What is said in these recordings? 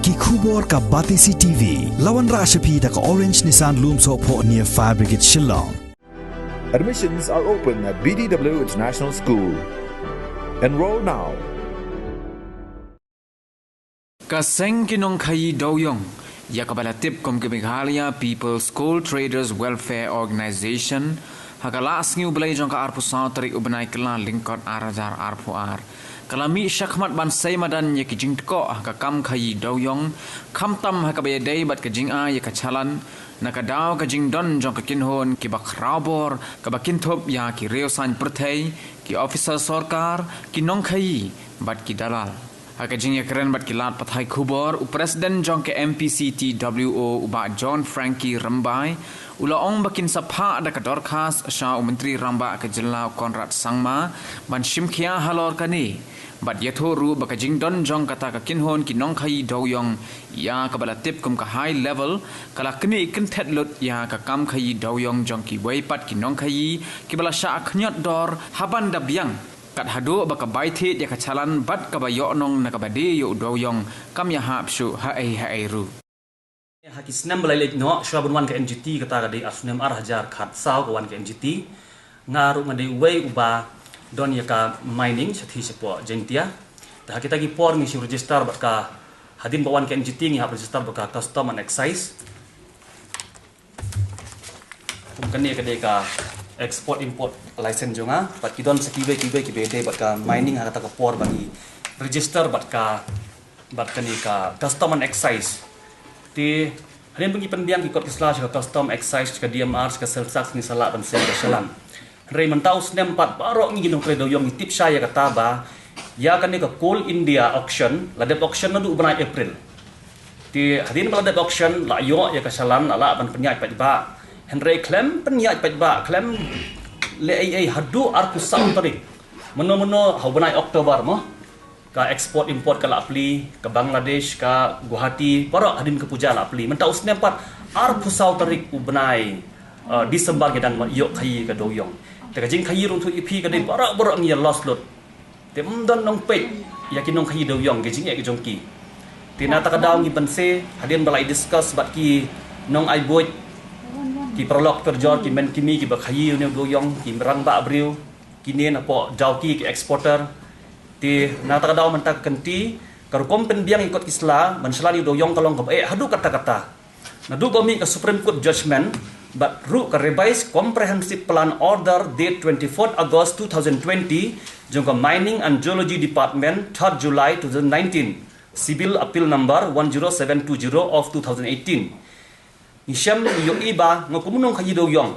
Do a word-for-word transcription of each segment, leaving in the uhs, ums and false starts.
Ki khubor ka Batesi T V. La wanrah sha phi da ka Orange Nissan Lumsohphoh near Fire Brigade Shillong. Admissions are open at B D W International School. Enroll now. Ka seng ki nongkhaïi dewiong ïa kaba la tip kum ka Meghalaya People's Coal Traders Welfare Organisation ha ka Lahsngi u Blei jong ka arphew saw tarik u bnai Kyllalyngkot ar hajar arphew ar ka la mih shakhmat ban sei madan ïa ki jingtkoh ha ka kam khaïi dewiong, khamtam ha kaba ïadei bad ka jingai ïa ka chalan, na ka daw ka jingdon jong ka kynhun kiba khrawbor kaba kynthup ïa ki riewsaiñ pyrthei, ki ophisar sorkar, ki nongkhaïi bad ki dalal. Ha ka jingïakren bad ki lad pathai khubor, u President jong ka M P C T W O u Bah John Frankie Rymbai u la ong ba kin sa phah da ka dorkhas sha u Myntri Rangbah ka Jylla u Conrad Sangma ban shimkhia halor kane, bad ïathuh ruh ba ka jingdon jong kata ka kynhun ki nongkhaïi dewiong ïa kaba la tip kum ka high level ka la knieh kynthet lut ïa ka kam khaïi dewiong jong kiwei pat ki nongkhaïi kiba la shah khñiot dor ha ban da biang, kat haduh ba ka bai thied ïa ka chalan bad kaba ïoh nong na kaba die ïa u dewiong kam ïahap shuh haei haei ruh. Ha ki snem ba la leit noh shuwa ban wan ka N G T, kata ka dei ar snem ar hajar khatsaw ka wan ka N G T, nga ruh nga dei uwei uba don ïa ka mining shathie shapoh Jaintia. Te ha kita ki por ngi shu register bad ka, hadien ba wan ka N G T ngi hap register bad ka Custom and Excise. Kum kane ka dei ka export import license jong nga, bad ki don sa kiwei kiwei kiba ïadei bad ka mining ha kata ka por ba ngi register bad ka, bad kane ka Custom and Excise. Te hadien ba ngi pynbiang ki kot ki sla sha ka Custom, Excise, sha ka D M R, sha ka Sales Tax, ngi sa lah ban seng ka shalan. Hynrei mynta u snem pat baroh ngi ki nongtrei dewiong ngi tip shai ïa kata ba ïa kane ka Coal India Auction la dep auction naduh u bnai April. Te hadien ba la dep auction la ïoh ïa ka shalan, la lah ban pynïaid paidbah. Hynrei khlem pynïaid paidbah, khlem leh ei ei, haduh arphew saw tarik, mano mano ha u bnai October mo, ka export import ka la plie, ka Bangladesh, ka Guwahati, baroh hadien ka puja la plie. Mynta u snem pat arphew saw tarik u bnai, uh, December ngi dang ïoh khaïi ka dewiong. Te ka jingkhaïi ruh, ïathuh ïa phi, ka dei baroh baroh ngi ïa loss lut. Te ym don nongpeit ïa ki nongkhaïi dewiong, ki jingeh ki jong ki. Te na kata ka daw ngi banse, hadien ba la ïa discuss bad ki nongai buit, ki paralok parajor, ki men ki mih kiba khaïi ïa une u dewiong, ki rangbah briew, kine napoh Dawki, ki exporter. Te na kata ka daw mynta ka kynti, ka rukom pynbiang ïa ki kot ki sla ban shalan ïa u dewiong ka long kaba eh haduh katta katta. Naduh ba mih ka Supreme Court judgment bad ruh ka Revised Comprehensive Plan Order date twenty-fourth August two thousand twenty jong ka Mining and Geology Department, third July two thousand nineteen, Civil Appeal Number one zero seven two zero of two thousand eighteen. Ngi shem, ngi ïohi ba nga kum u nongkhaïi dewiong,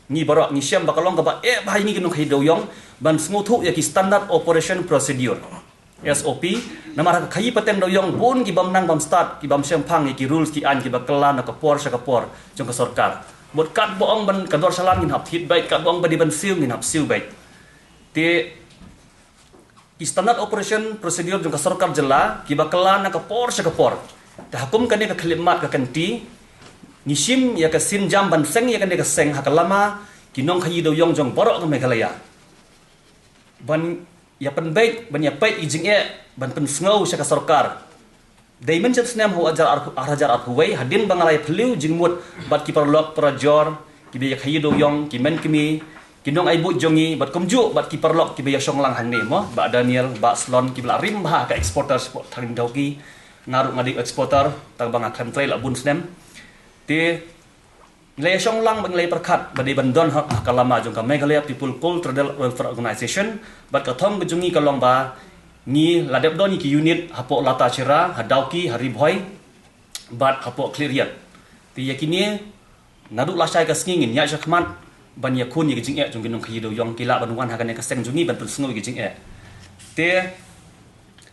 ngi baroh ngi shem ba ka long kaba eh ba ha ngi ki nongkhaïi dewiong ban sngewthuh ïa ki Standard Operation Procedure, S O P. Namar ha ka khaïi pateng dewiong bun ki bym nang bym stad, ki bym shemphang ïa ki rules ki aiñ kiba kylla na ka por sha ka por jong ka sorkar. Mut katba ong ban ka dor shalan ngin hap thied beit, katba ong ba dei ban siew ngin hap siew beit. Te ki Standard Operation Procedure jong ka sorkar jylla kiba kylla na ka por sha ka por. Te ha kum kane ka khyllipmat ka kynti, ngi shim ïa ka sienjam ban seng ïa kane ka seng ha ka lama ki nongkhaïi dewiong jong baroh ka Meghalaya ban ïa pynbeit, ban ïa peit ïa ki jingeh, ban pynsngew sha ka sorkar. Dei mynshem snem ha u ar hajar arphew wei, hadien ba nga la ïa phylliew jingmut bad ki paralok parajor kiba ïa khaïi dewiong, ki men ki mih, ki nongai buit jong ngi, bad kumjuh bad ki paralok kiba ïa shong lang hangne mo, Bah Daniel, Bah Slon, kiba la rim bha ha ka exporter shapoh thaiñ Dawki. Nga ruh nga dei exporter tang ba nga khlem trei la bun snem. Te ngi la ïa shong lang bad ngi la ïa pyrkhat ba dei ban don ha ka lama jong ka Meghalaya People Coal Trader Welfare Organisation, bad ka thong ka jong ngi ka long ba ngi la dep don ïa ki unit hapoh Latashera, ha Dawki, ha Ri Bhoi, bad hapoh Khliehriat. Te ïa kine naduh lashai ka sngi ngin ïaid shakhmat ban ïakhun ïa ki jingeh jong ki nongkhaïi dewiong, ki lah ban wan ha kane ka seng jong ngi ban pynsngew ïa ki jingeh. Te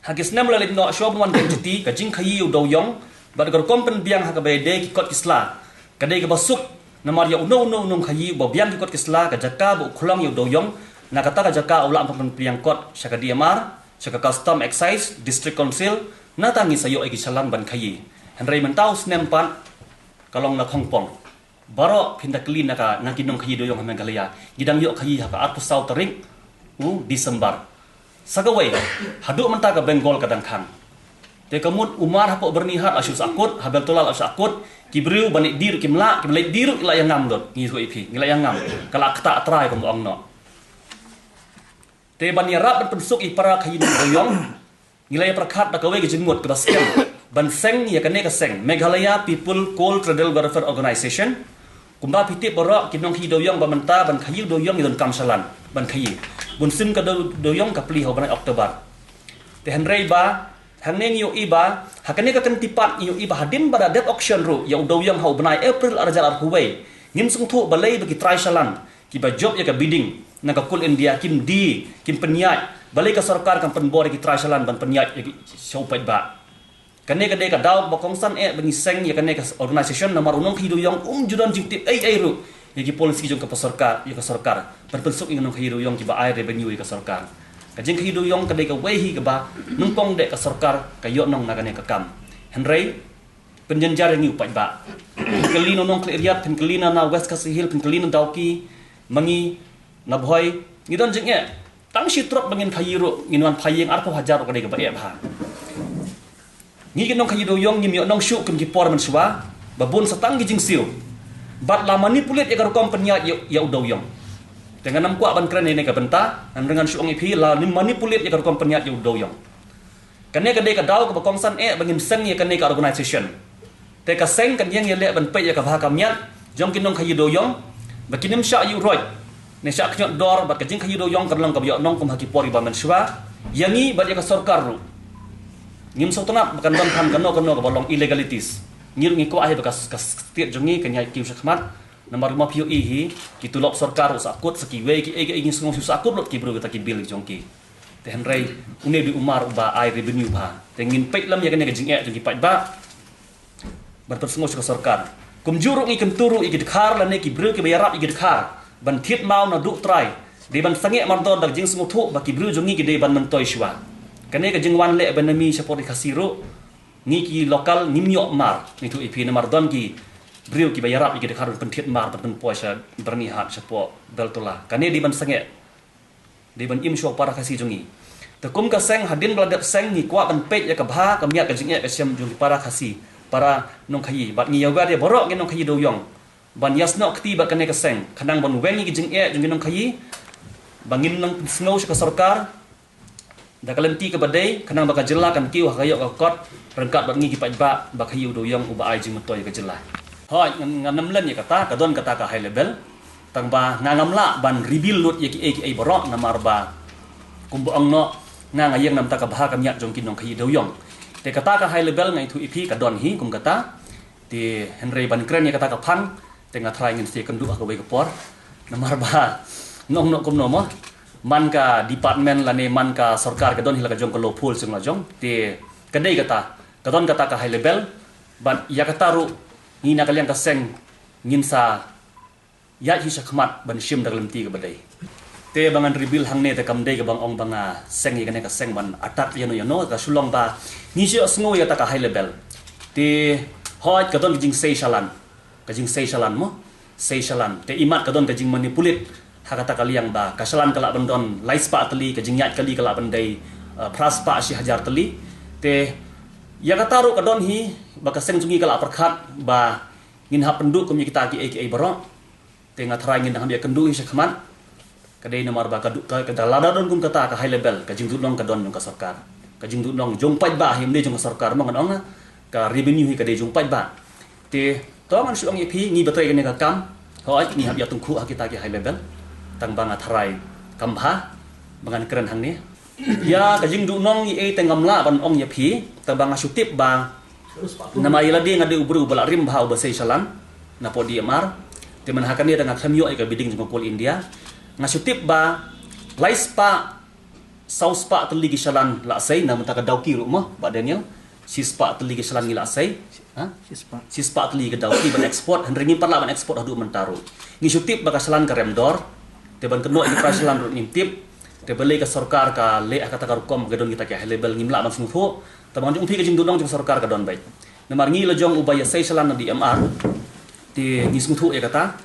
ha ki snem la leit noh shuwa ban wan ka N G T, ka jingkhaïi ïa u dewiong bad ka rukom pynbiang ha kaba ïadei ki kot ki sla ka dei kaba suk. Namar ïa uno uno u nongkhaïi uba biang ki kot ki sla, ka jaka ba u khlong ïa u dewiong, na kata ka jaka u lah ban pynbiang kot sha ka D M R, sha ka Custom, Excise, District Council. Nangta ngi sa ïoh ïa ki shalan ban khaïi. Hynrei mynta u snem pat ka long na khongpong. Baroh phin da kylli na ka, na ki nongkhaïi dewiong ha Meghalaya, ngi dang ïoh khaïi ha ka arphew saw tarik u December. Sa kawei, haduh mynta ka Bengal ka dang khang. Te ka mut u Hmar hapoh Byrnihat la shu sahkut, ha Beltola la shu sahkut, ki briew ban leit die ruh kim lah, kim leit die ruh la ïa ngam lut, ngi ïathuh ïa phi, ngi la ïa ngam, ka la ktah trai kumba ong noh. Te ban ïarap ban pynsuk ïa para khaïi dewïong, ngi la ïa pyrkhat da kawei ka jingmut kaba skhem ban seng ïa kane ka seng Meghalaya People Coal Trader Welfare Organization. Kumba phi tip baroh, ki nongkhaïi dewïong ba mynta ban khaïi dewïong ïa donkam shalan ban khaïi. Bun sien ka dew, dewïong ka plie ha u bnai October. Te hynrei ba hangne ngi ïohi ba ha kane ka kynti pat ngi ïohi ba hadien ba da dep auction ruh ïa u dewïong ha u bnai April ar hajar arphew wei, ngim sngewthuh balei ba ki trai shalan kiba jop ïa ka bidding na ka Coal India kim die, kim pynïaid, balei ka sorkar kam pynbor ïa ki trai shalan ban pynïaid ïa ki sha u paidbah. Kane ka dei ka daw ba kongsan eh ba ngi seng ïa kane ka organisation, namar u nongkhaïi dewïong um ju don jingtip ei ei ruh ïa ki policy jong ka sorkar, ïa ka sorkar ban pynsuk ïa ki nongkhaïi dewïong kiba ai revenue ïa ka sorkar. Ka jingkhaïi dewïong ka dei kawei hi kaba nyngkong dei ka sorkar ka ïoh nong na kane ka kam. Hynrei pynjynjar ïa ngi u paidbah. Phin kylli na Nongkhleh Riat, phin kylli na, na West Khasi Hills, phin kylli na Dawki, ma ngi na Bhoi, ngi don jingeh. Tang shi trok ba ngin khaïi ruh, ngin wan phai ïing arphew hajar ruh ka dei kaba eh bha. Ngi ki nongkhaïi dewïong ngim ïoh nong shuh kum ki por mynshuwa ba bun sa tang ki jingsiew. Bad la manipulate ïa ka rukom pynïaid ïa, ïa u dewïong. Te ngan ym kwah ban kren ïa kane ka bynta, ngan ring ngan shu ong ïa phi la manipulate ïa ka rukom pynïaid ïa u dewïong. Kane ka dei ka daw kaba kongsan eh ba ngin seng ïa kane ka organisation. Te ka seng kan ïeng ïaleh ban peit ïa ka bha ka miat jong ki nongkhaïi dewïong ba kin ym shah ïuh roit ne shah khñiot dor, bad ka jingkhaïi dewïong kan long kaba ïoh nong kum ha ki por kiba mynshuwa ïa ngi bad ïa ka sorkar ruh. Ngim sngewtynnat ba kan don than kano kano kaba long illegalities. Ngi ruh ngi kwah hi ba ka, ka state jong ngi kan ïaid kiew shakhmat. Namar ma phi ïohi hi, ki tulop sorkar ruh sahkut, sa kiwei kiei kiei ngi sngew shu sahkut lut ki briew kita ki bill jong ki. Te hynrei une dei u Hmar uba ai revenue bha. Te ngin peit lem ïa kane ka jingeh jong ki paidbah ban pynsngew sha ka sorkar. Kumjuh ruh ngi kyntu ruh ïa ki dkhar lane ki briew kiba ïarap ïa ki dkhar ban thied maw naduh trai, dei ban sangeh mardor da ka jingsngewthuh ba ki briew jong ngi ki dei ban myntoi shuwa. Kane ka jingwan leh bynamai shapoh ri Khasi ruh, ngi ki local ngim ïoh mar, ngi ïathuh ïa phi, namar don ki briew kiba ïarap ïa ki dkhar ban pynthied mar, ban pynpoi sha Byrnihat, shapoh Beltola. Kane dei ban sangeh, dei ban im shuwa para Khasi jong ngi. Te kum ka seng, hadien ba la dep seng, ngi kwah ban peit ïa ka bha ka miat ka jingeh ka shem jong ki para Khasi, para nongkhaïi. Bad ngi ïawer ïa baroh ki nongkhaïi dewïong ban ïasnoh kti bad kane ka seng, khnang ban weng ïa ki jingeh jong ki nongkhaïi, ba ngin nang pynsngew sha ka sorkar da ka lynti kaba dei, khnang ba ka jylla kan kiew ha ka ïoh ka kot ryngkat bad ngi ki paidbah ba khaïi u dewïong uba ai jingmyntoi ïa ka jylla. Hooid, ngan, ngan ym len ïa kata, ka don kata ka high level. Tang ba nga ngam lah ban reveal lut ïa kiei kiei baroh, namar ba kumba ong noh, nga nga ïeng na bynta ka bha ka miat jong ki nongkhaïi dewïong. Te kata ka high level nga ïathuh ïa phi ka don hi kum kata. Te hynrei ban kren ïa kata ka phang, te nga tharai ngin sa ïakynduh ha kawei ka por. Namar ba nong, nong kumno mo, man ka department lane man ka sorkar ka don hi la ka jong ka lawful shuh la jong. Te ka dei kata, ka don kata ka high level. Bad ïa kata ruh ngi na ka liang ka seng ngin sa ïaid hi shakhmat ban shim da ka lynti kaba dei. Te ba ngan reveal hangne te kam dei kaba ong ba nga seng ïa kane ka seng ban attack ïano ïano, ka shu long ba ngi shu ïohsngew ïa kata ka high level. Te hooid ka don ka jingsei shalan, ka jingsei shalan mo, sei shalan. Te imat ka don ka jingmanipulate ha kata ka liang ba ka shalan ka lah ban don lai spah tylli, ka jingïaid kali ka lah ban dei, uh, phra spah shi hajar tylli. Te ïa kata ruh ka don hi ba ka seng jong ngi ka lah pyrkhat ba ngin hap pynduh kum ïa kita kiei kiei baroh. Te nga tharai ngin dang hap ïakynduh hi shakhmat. Ka dei namar ba ka du-, ka, ka da lada don kum kata ka high level, ka jingduhnong ka don jong ka sorkar. Ka jingduhnong jong paidbah hi, ym dei jong ka sorkar mo, ngan ong ka revenue hi ka dei jong paidbah. Te to ngan shu ong ïa phi, ngi ba trei kane ka kam, hooid ngi hap ïatyngkhuh ha kita ki high level. Tang ba nga tharai kam bha ba ngan kren hangne. Ïa ka jingduhnong ïa ei te ngam lah ban ong ïa phi, tang ba nga shu tip ba namar ïa lade nga dei u briew uba la rim bha uba sei shalan napoh D M R. Te mynta ha kane da nga khlem ïoh ïa ka bidding jong ka Coal India. Nga shu tip ba lai spah, saw spah tylli ki shalan la sei na bynta ka Dawki ruh mo, Bah Daniel. Shi spah tylli ki shalan ngi la sei. Ha? Shi spah. Shi spah tylli ka Dawki ban export, hynrei ngim pat lah ban export haduh mynta ruh. Ngi shu tip ba ka shalan ka rem dor. Te ban kynnoh ïa ki price shalan ruh ngim tip. Te balei ka sorkar ka leh ha kata ka rukom, ka don kita ki high level, ngim lah ban sngewthuh. Te ba ngan ong ïa phi, ka jingduhnong jong ka sorkar ka don beit. Namar ngi la jong uba ïa sei shalan na D M R, te ngi sngewthuh ïa kata.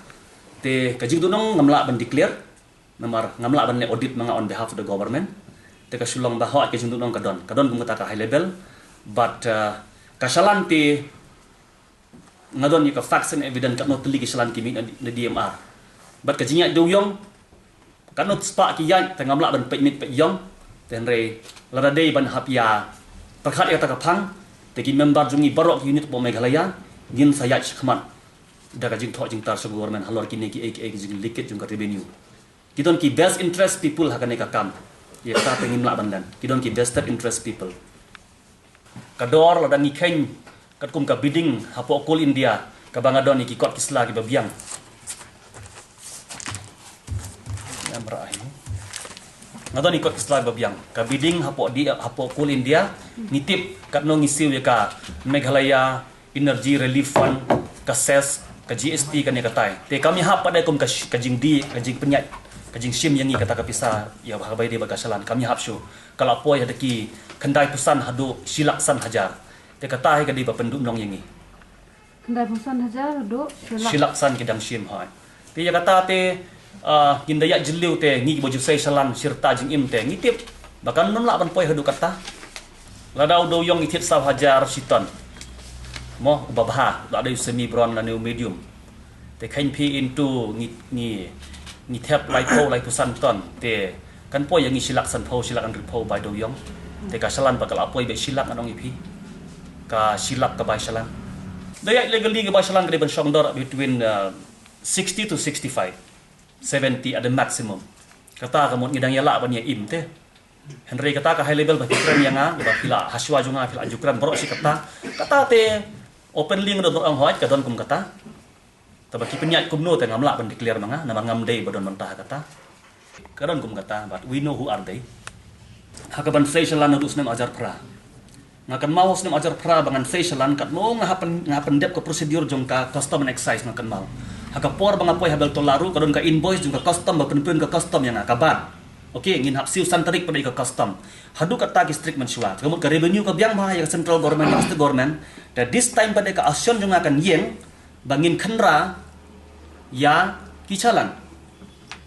Te ka jingduhnong ngam lah ban declare. Namar ngam lah ban leh audit ma nga on behalf of the government. Te ka shu long ba hooid ka jingduhnong ka don, ka don kum kata ka high level. But uh, ka shalan te nga don ïa ka facts and evidence katno tylli ki shalan ki mih na, na D M R. But ka jingïaid dewïong katno spah ki ïaid te ngam lah ban peit miet peit ïong. Te hynrei lada dei ban hap ïa pyrkhat ïa kata ka phang, te ki member jong ngi baroh ki unit hapoh Meghalaya ngin sa ïaid shakhmat da ka jingthoh jingtar sha government halor kine kiei kiei ki jingleakage jong ka revenue. Ki don ki best interest people ha kane ka kam. Ïa kata te ngim lah ban len. Ki don ki vested interest people. Ka dor lada ngi kheiñ katkum ka bidding hapoh Coal India kaba nga don ïa ki kot ki sla kiba biang. Ngam rah hi. Nga don ïa ki kot ki sla kiba biang. Ka bidding hapoh di, hapoh Coal India, ngi tip katno ngi siew ïa ka Meghalaya Energy Relief Fund, ka cess, ka G S T, kane katai. Te kam ïahap pat de kum ka sh-, ka jingdie, ka jingpynïaid, ka jingshim ïa ngi kata ka pisa ïa ba, ba ïadei bad ka shalan. Kam ïahap shuh. Ka la poi ha da ki khyndai phew san haduh shi lak san hajar. Te kata hi ka dei ba pynduh nong ïa ngi. Khyndai phew san hajar haduh shi lak. Shi lak san ki dang shim, hooid. Te ïa kata te, ah, ngin da ïaid jylliew te ngi kiba ju sei shalan shi rta jingim te ngi tip ba kan nym lah ban poi haduh katta. Lada u dewïong i thied saw hajar shi ton, mo, uba bha, la dei u semi bronze lane u medium. Te kheiñ phi into ngi, ngi, ngi thep laiphew, laiphew san ton te kan poi ïa ngi shi lak sanphew, shi lak hynriewphew ba u dewïong. Te ka shalan ba ka la poi beit shi lak, ngan ong ïa phi, ka shi lak ka bai shalan. Da ïaid legally ka bai shalan ka dei ban shong dor between, uh, sixty to sixty-five, seventy at the maximum. Kata ka mut ngi dang ïa lah ban ïa im te. Hynrei kata ka high level ba phi kren ïa nga, ba phi la hashwa jong nga, phi la ju kren baroh shi katta. Kata te openly nga don ong, hooid, ka don kum kata. Te ba ki pynïaid kumno te ngam lah ban declare ma nga, namar ngam dei ba don bynta ha kata. Ka don kum kata, but we know who are they. Ha ka ban sei shalan naduh snem hajar phra, nga kynmaw snem hajar phra ba ngan sei shalan katno nga hap pyn-, nga hap pyndep ka procedure jong ka custom and excise, nga kynmaw. Ha ka por ba nga poi ha Beltola ruh ka don ka invoice jong ka custom ba pynpun ka custom ïa nga, ka bad. Okay, ngin hap siew san tarik pat ïa ka custom. Haduh katta ki strict mynshuwa. Ka mut ka revenue ka biang bha ïa ka central government, ïa ka state government. Te this time pat ïa ka action jong nga kan ïeng ba ngin khynra ïa ki shalan.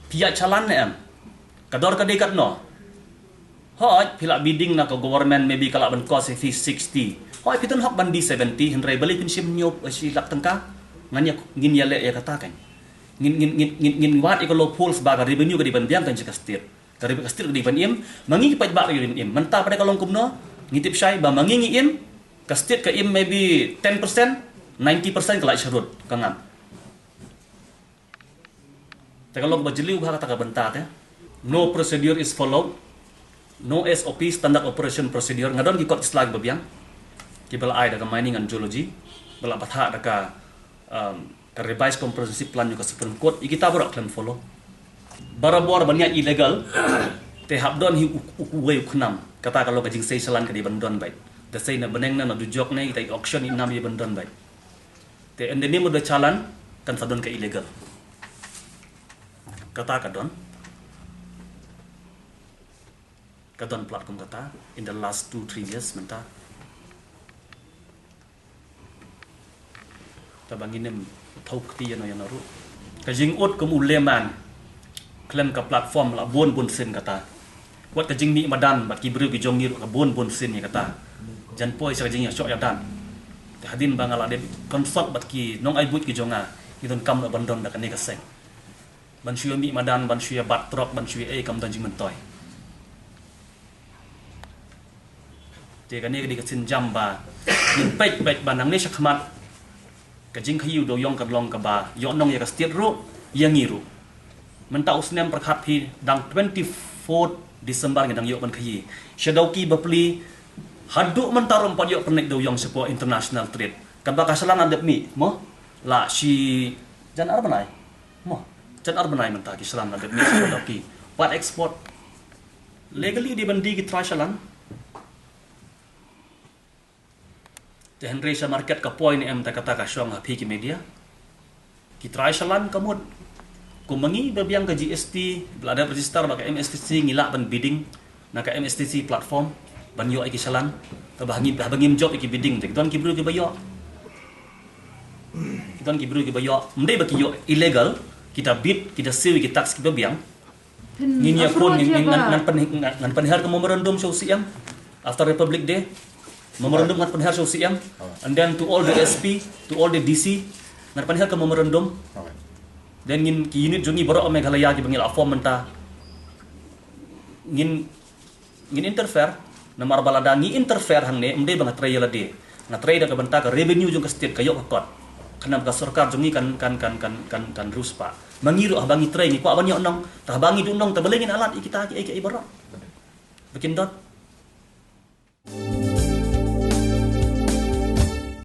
Phi ïaid shalan ne em? Ka dor ka dei katno? Hooid, phi lah bidding na ka government, maybe ka lah ban cost ïa phi sixty. Hooid, phi don hok ban die seventy, hynrei balei phin shim hynñiew, eh, shi lak tyngka? Ngan ïa, ngin ïa leh ïa kata kan. Ngin, ngin, ngin, ngin, ngin wad ïa ka loopholes ba ka revenue ka dei ban biang kan sha ka state. Ka revenue ka state ka dei ban im, ma ngi ki paidbah ka dei ban im. Mynta pat ka long kumno? Ngi tip shai ba ma ngi ngi im, ka state ka im maybe ten percent, ninety percent ka lait sharud, ka ngam. Te ka long ba jylliew bha kata ka bynta te. No procedure is followed. No S O P, standard operation procedure. Nga don ki kot ki sla kiba biang kiba la ai da ka Mining and Geology, ba la bthah da ka, um, ka Revised Comprehensive Plan jong ka Supreme Court. Ïa kita baroh khlem follow. Barabor ban ïaid illegal te hap don hi u, u, uwei u khnam. Kata ka long ka jingsei shalan ka dei ban don beit. Da sei na bneng na, na dujok ne, kita i auction i nam ïa ban don beit. Te in the name of the shalan kan sa don ka illegal. Kata ka don. Ka don plat kum kata in the last two, three years mynta. Te ba ngin ym thaw kti ïano ïano ruh. Ka jingud kum u layman khlem ka platform la bun bun sien kata. Wat ka jingmih madan bad ki briew ki jong ngi ruh ka bun bun sien ïa kata. Jan poi sha ka jingïashoh ïadat. Te hadien ba nga la dep consult bad ki nongai buit ki jong nga, ngi donkam ruh ban don da kane ka seng. Ban shu ïa mih madan, ban shu ïa bat trok, ban shu ïa ei kam don jingmyntoi. Te kane ka dei ka sienjam ba ngin peit, peit ba nangne shakhmat ka jingkhaïi u dewïong kan long kaba ïoh nong ïa ka state ruh, ïa ngi ruh. Mynta u snem pyrkhat phi dang twenty-fourth December ngi dang ïoh ban khaïi. Sha Dawki bapli haduh mynta ruh ym pat ïoh pynleit dewïong shapoh international trade. Katba ka shalan la dep mih, mo? La shi jan ar bnai. Mo, jan ar bnai mynta ki shalan la dep mih shapoh Dawki. Pat export. Legally dei ban die ki trai shalan. Te hynrei sha market ka poi ne em, te kata ka shong ha phi ki media. Ki trai shalan ka mut. Kum ma ngi ba biang ka G S T, ba la dep register bad ka M S T C, ngi lah ban bidding na ka M S T C platform ban ïoh ïa ki shalan. Te ba ngi, ba ngim jop ïa ki bidding te ki don ki briew kiba ïoh. Ki don ki briew kiba ïoh. Ym dei ba ki ïoh illegal, kita bid, kita siew ïa ki tax kiba biang. Ngin ïa khun, ngin, ngin, ngan, ngan pyn-, ngan, ngan pynhiar ka memorandum sha u C M after Republic Day. Memorandum ngan pynher sha u C M. And then to all the S P, to all the D C, ngan pynher ka memorandum. Then ngin ki unit jong ngi baroh Meghalaya kiba ngi la form mynta, ngin ngin interfere. Namar ba lada ngi interfere hangne, ym dei ba nga trei ïa lade. Nga trei da ka bynta ka revenue jong ka state ka ïoh ka kot. Khnang ka sorkar jong ngi kan kan kan kan kan kan riewspah. Ma ngi ruh haba ngi trei ngi kwah ban ïoh nong, te haba ngi duh nong te balei ngin alat ïa kita kiei kiei baroh. Ba kin don.